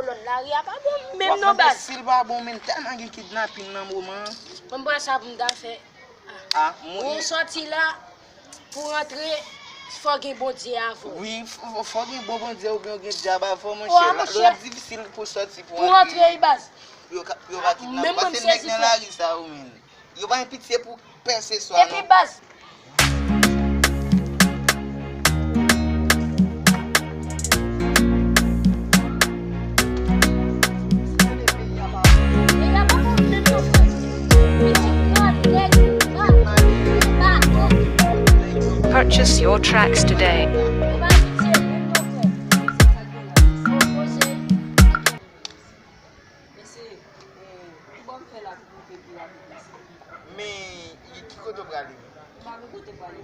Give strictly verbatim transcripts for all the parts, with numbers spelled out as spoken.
Kolòn lari a pa bon menm non baz. Si l pa bon, men tèlman gen kidnapin nan moman an. Mwen m pran sa pou m ta fè. Ah, ou sòti la pou rantre, fò gen Bondye avè w. Wi, fò gen bon Bondye oubyen w gen dyab avè w, monchè. Lè w ap difisil pou sòti pou rantre. Pou rantre, wi baz. Pou yo pa kidnape w. Paske nèg nan lari sa yo, men. Yo pa gen pitye pou pèseswa non. Epi baz. Purchase your tracks today. Mesye, eh, ki bò m fè la pou monte pi rapid, mesye? Men, ki kote w prale? M pa gen kote prale.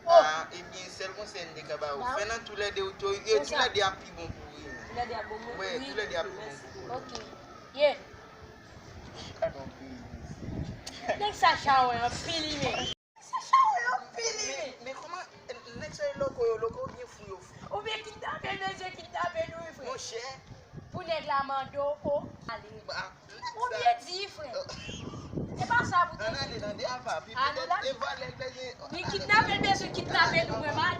Ah, ebyen, sèl konsèy m te ka ba ou, fè nan toulède otorite, toulède ap pi bon pou ou, wi. Toulède ap bon pou mwen? Wi, toulède ap pi bon pou ou. Ok. Yeah. Gade yon peyi, mesye. Nèg sa chawè anpil, wi, men. Sa chawè anpil, wi. Men, men kòman, nèg sa yo loko, yo loko oubyen fou yo fou? Oubyen kidnape, mesye, kidnape nou, wi, frè. Monchè. Pou nèg la mande w, o, ale. Ou byen di, frè. E pa sa pou te di. Ann ale nan de apa, pi petèt e vòlè l bezwen. Ni kidnape l bezwen kidnape nou, mwen mal.